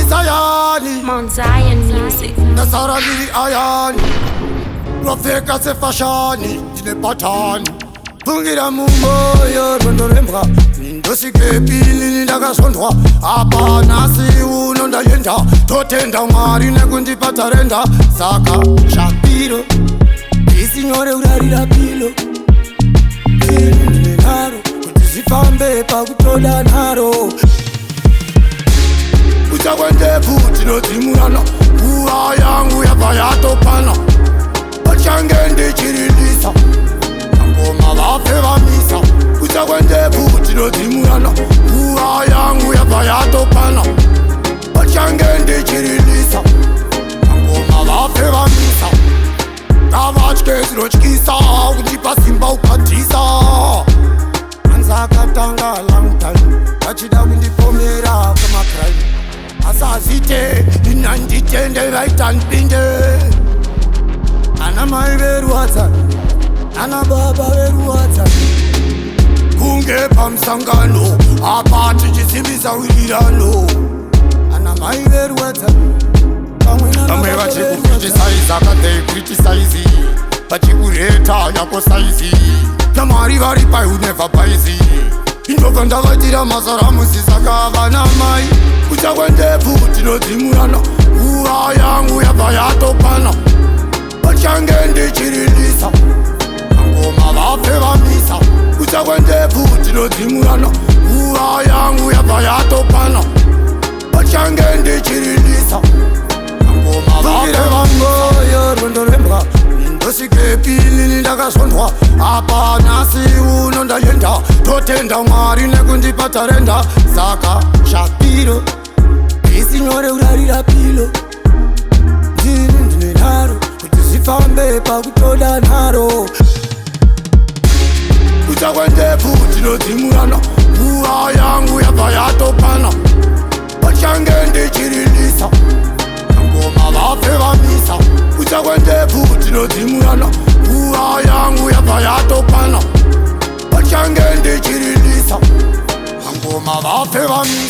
Zayani. Mount Zion Music. Ndasara ndiri ayani, ndopfeka sefashani, ndine patani. Fungira mumoyo rwendo rwembwa, ndosvikepi nini ndakazondwa. Apa nhasi uno ndaenda, totenda Mwari nekundipa tarenda. Saka shapiro isinyore urarira pilo, ndine nharo kuti zvifambe pakutoda nharo. Uchakwendepfu tinodzimurana, nguva yangu yabva yatopana. Pachange ndichirilisa ngoma vafe vamisa. Uchakwendepfu tinodzimurana, nguva yangu yabva yatopana. Pachange ndichirilisa ngoma vafe vamisa. Ngavatye zvinotyisa kundipa simba ukadhisa. Hanzi akatanga long time vachida kundipomera kamacrime, asi hazite inanditende vaita ndipinde. Ana mai veruwadza, ana baba veruwadza, kunge pamusangano apa tichisimbisa wirirano. Ana mai veruwadza pamwe Vamwe vachikucriticiza ka, they criticize, vachikureta yako size. Namwari vari pai never baizi, indobva ndavaitira masaramusi. Saka vana mai, uchakwendepfu tinodzimurana, nguva yangu yabva yatopana. Pachange ndichirilisa ngoma vafe vamisa. Uchakwendepfu tinodzimurana, nguva yangu yabva yatopana. Pachange ndichirilisa ngoma vafe vamisa. Rwendo rwembwa, ndosvikepi nini ndakazondwa. Apa nhasi uno ndaenda, totenda Mwari nekundipa tarenda. Saka shapiro isinyore urarira pilo, ndini ndine nharo kuti zvifambe pakutoda nharo. Uchakwendepfu tinodzimurana, nguva yangu yabva yatopana. Pachange ndichirilisa ngoma vafe vamisa. Uchakwendepfu tinodzimurana, nguva yangu yabva yatopana. Pachange ndichirilisa ngoma vafe vamisa.